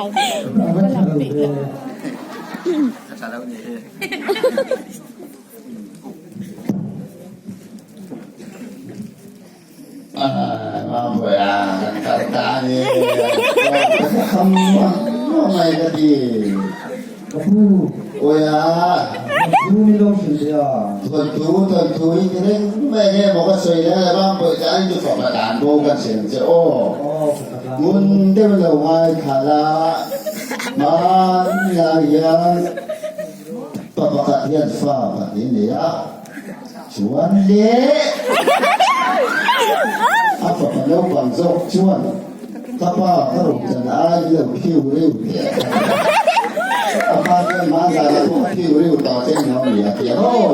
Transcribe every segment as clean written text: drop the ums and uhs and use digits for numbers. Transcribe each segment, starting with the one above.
A va tha lo ve. A tha lo ni hi. Mampuia kan kal ta a ni. Ka kham mai ka ti. Ka pu. Awia. Thawnthu min lo hrilh teh a. Thawnthu, thawnthu hi ti reng mai nge maw ka sawi reng le Mampuia chu an chu fapa dan bo kan hrilh ang che aw. Ngun deuh lo ngai thal a, hmanlai hian pa pakhat hian fa pahnih a nei a. Chuan le a fapa naupang zawk chuan ka pa ka rawn chan ai i lo phiu reu teh a pa chuan hmanzan a pawh phiu reu tawh che ni awm ni a ti a maw?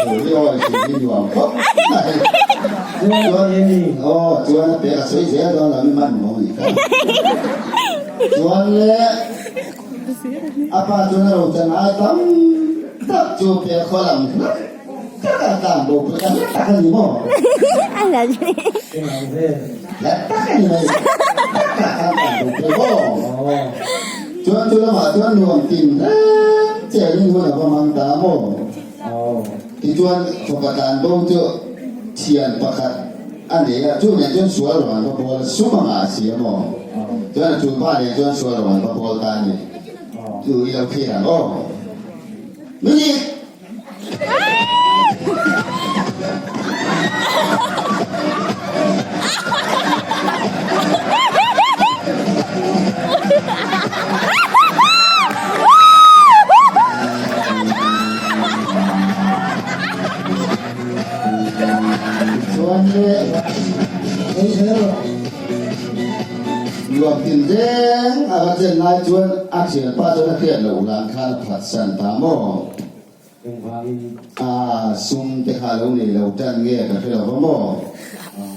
Chu hi awi chu hi nuam khawp mai. Chuan aw chuan a pek a sawi zel dawn lo mi hman maw ni kha. Chuan le A pa chuan a rochan ai tam tak chu pe khaw lam hlak tak a tlan bo pawh ta hlak tak a ni maw? Hlak tak a ni mai. Tak ah khan tlan bo pawh maw? Chuan chu lamah chuan nuam tin reng chen in hun a va hmang ta maw? Tichuan fapa tlan bo chu thian pakhat a nei a, chu nen chuan sual rawn va bawl sum anga a si a maw? Chuan a chulpa nen chuan sual rawn va bawl ta a ni. Chu i lo thlir ang aw. Music! Chuan le Luak tin reng a va chen lai chuan a thianpa chuan a hriat loh lan khan a phatsan ta maw? A sum te kha lo nei lo tan nge ka hre lo va maw?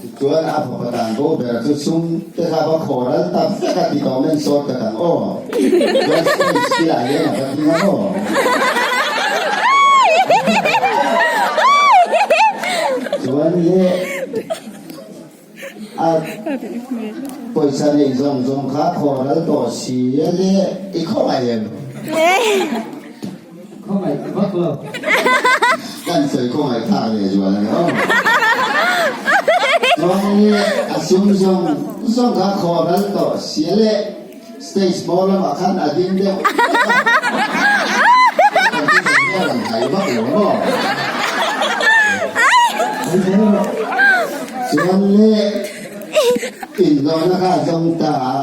Tichuan a fapa tan bo ber chu sum te kha va khaw ral ta vek a ti tawh men sawt ka tang aw. Chuan stage kilah hian a va ding a maw? Chuan le a pawisa neih zawng zawng kha khaw ral tawh si a le i khawngaih em? Khawngaih vak lo. Kan sawi khawngaih thlak leh zual a ni aw. Chuan le a sum zawng zawng kha khaw ral tawh si a le stage bawr lamah khan a ding deuh vek a. Kan ti thei hian an hai vak lo maw? Chuan le inhlawhna kha a zawng ta a.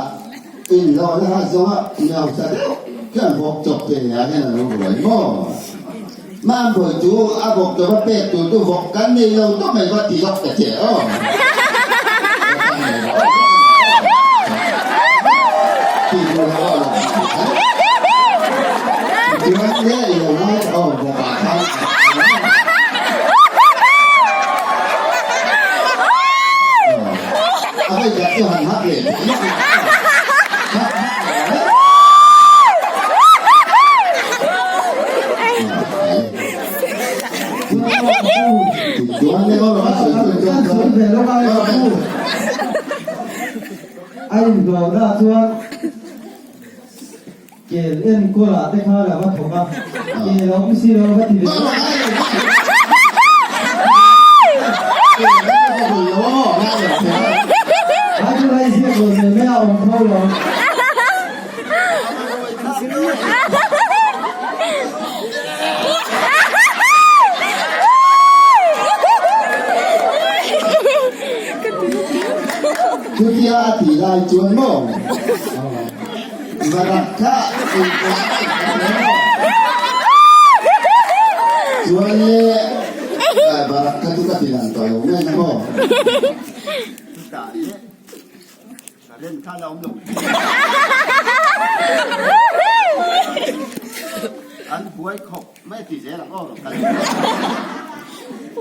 Inhlawhna kha zawnga miausa deuh hian bawk chawp te ah hian a lo ruai maw? Mam bawi chu a bawk chawp a pek tur chu vawk kan nei lo tawp mai va ti lawk ta che aw. Ti tur lo aw lo Chuan le i lo ngai ta aw bawk ah khan. A vei dah chu han hak leh tawh lawk in hak hak leh mai. Chuan le aw a sawi chuan chuan Kan sawi ve lawk a ka pu. A inhlawhna chuan kel enkawl ah te khan a va thawk a, kel a awm si lo a va ti ve lawk. Ai chu lai ziak lo zel mai a awm tho lo. Chutia a tih lai chuan maw? Varak kha Chuan le Varak kha chu ka ti lang tawh lo mai na maw? Chutah le current kha la awm lo. An buai khawp mai ti zel ang aw kan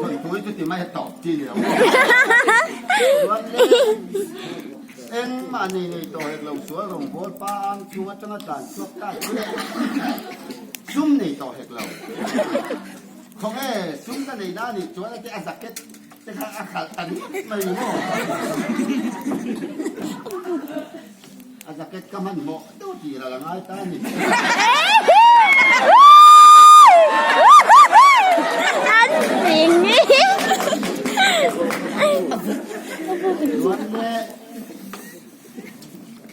thawnthu hi chuti mai a tawp chi ni lo maw? Chuan le Engmah nei nei tawh hek lo sual rawngbâwl pa ang chung aṭanga tlan chhuak ta chu le sum nei tawh hek lo. Khawnge sum ka nei na nih chuan a te a jacket te kha a khalh ta ngawt mai maw? A jacket ka hmanhmawh deuh tih ral a ngai ta a ni. Chuan le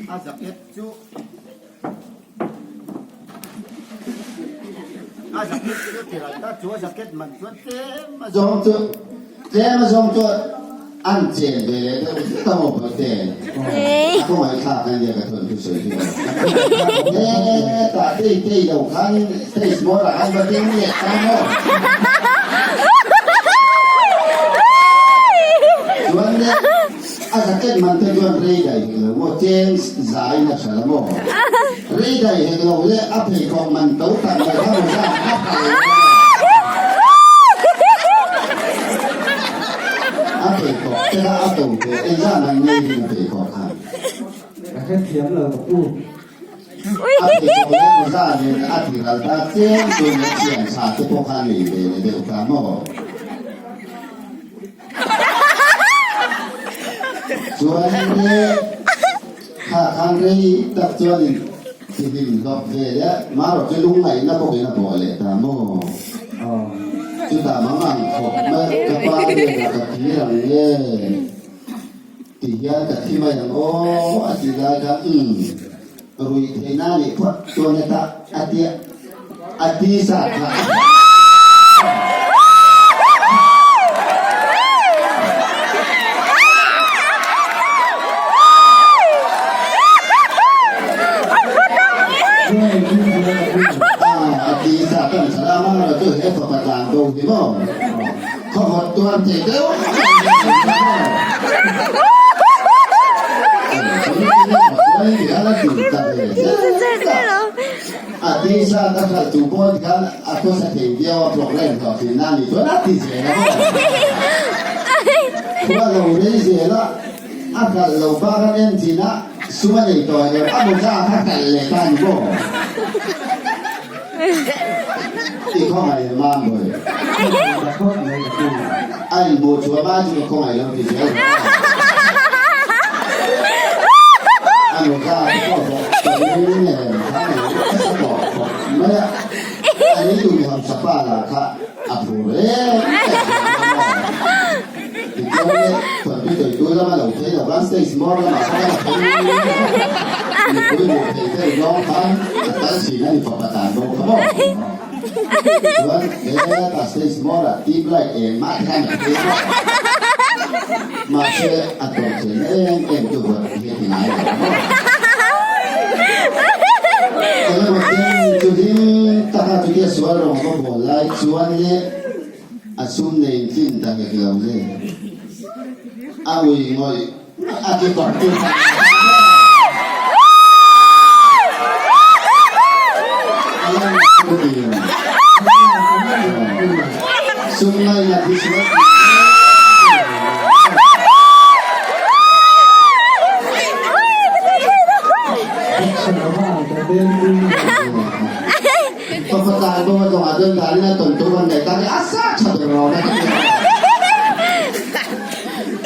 a jacket chu a jacket chu ti ral ta chu a jacket man chuan tlem a zawng chu tlem a zawng chu an chen ve leh deuh hlek a maw Bawihte a khawngaihthlak a nia ka thawn thu sawi hi hetah tei tei lo khan stage hmawr ah khan va ding leh ta maw chuan le A jacket man te chuan rei daih hek lo maw, cheng zai na hra la maw? Rei daih hek lo le a pheikhawk man to tak mai kha mawza a phal lo maw? A pheikhawk te kha a to ve engzah man nge in a pheikhawk kha? Ka hrethiam lo ka pu. A pheikhawk leh mawza nen a ti ral ta cheng chuan le thian tha te pawh kha nei ve leh deuh ta maw? Chuan le kha khan rei tak chuan in tihlim hlawp ve leh marawh chu lungngaihna bawkin a bawh leh ta maw? Chutah mang ang khawp mai ka pa nen ka thir ang nge ti hian ka thi mai ang aw a tih lai khan umm ruih theihna nih phawt chuan heta a tia a ti sa kha. A ti sa kan salama ra chu he fapa tlan bo hi maw khaw vawt tuar thei deuh A ti sa ka hralh tu pawh tikhan a khawsa thei viau a program hlawhtlinna a nih chuan a ti zel a maw? Khua lo rei zel a, a hralh lo bak a nem thin a, sum a nei tawh em a mawza kha hralh leh ta a ni maw? I khawngaih em a Amboy? A inhmuh chhuah hma chu ka khawngaih lo ti zel rawh a. A mawza te pawh bawk tawhin nen khan a lo nasa tawh khawp mai a. A neitu mi hausa pa lah kha a phur em em mai a. Tichuan le Thawntui Tawitu lama lo phei lo khan stage hmawr lamah khan a la phei mipui hmuh theih deuh zawng khan a kal thin a ni fapa tan bo kha maw. Chuan hetah stage hmawrah tube light engmah te khan a phei maw. Mahse a tawp theihna em em chu vawt hi a ti ngai lo maw. Engemaw chen chu hlim taka chutia sual rawng va bawl lai chuan le a sum nei tlin ta hek lo le. A ui ngawih a ti tawp chu ta. Sum ngainat hi sual Pakhat bo a tawngah chuan danin a tawn tur an nei ta hi a sa tha ber rawh na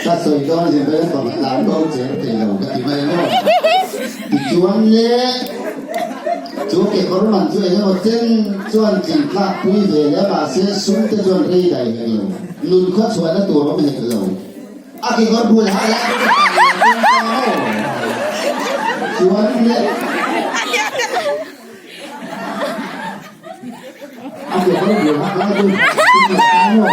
ka sawi dawn zin vel pakhat tlan bo cher thei lo ka ti mai maw tichuan le chu kekawr man chu engemaw chen chuan tling tlak pui ve le mahse sum te chuan rei dai hek lo nun khaw chhuahna tur awm hek lo a kekawr bul ha lai te chuan le A ke kawr bul hak lai chu tum leh ta maw?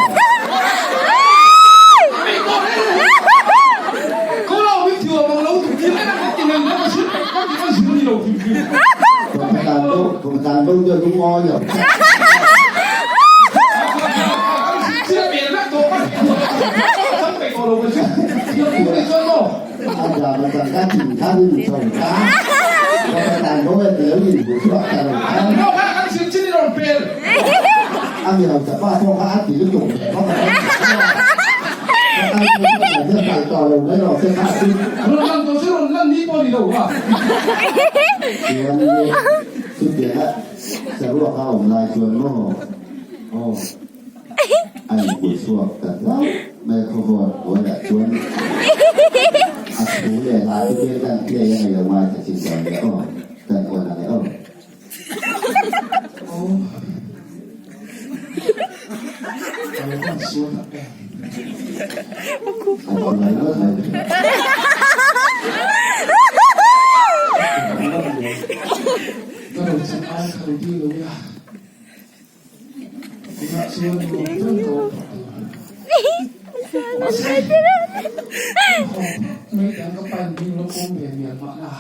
Pawmatan bo chu a lungawi lo. A dam atang ka thin khan in tho ta. Pawmatan bo e lo in bu chhuak ta lo khan. A mi hausa pa pawh kha a ti lutuk ve bawk a. Ka kal tawh lo mai rawh se kha chu. Chuan chutianga saruak a awm lai chuan maw aw a inpui chhuak ta hlauh mai a khawvawt buaiah chuan a. Thu leh hla te tir kan play a ngailo ngaithla chin dawn nia aw. Kan awn ang e aw. Aw. Ka lo van sual tak em. A sual ngawt mai. Ka ro chan ai ka lo dil lo nia. Tunah chuan nuam ber ka awm tawh tur. Mahse, hawp mai dang ka pain hming lo pawm ve mial mahna.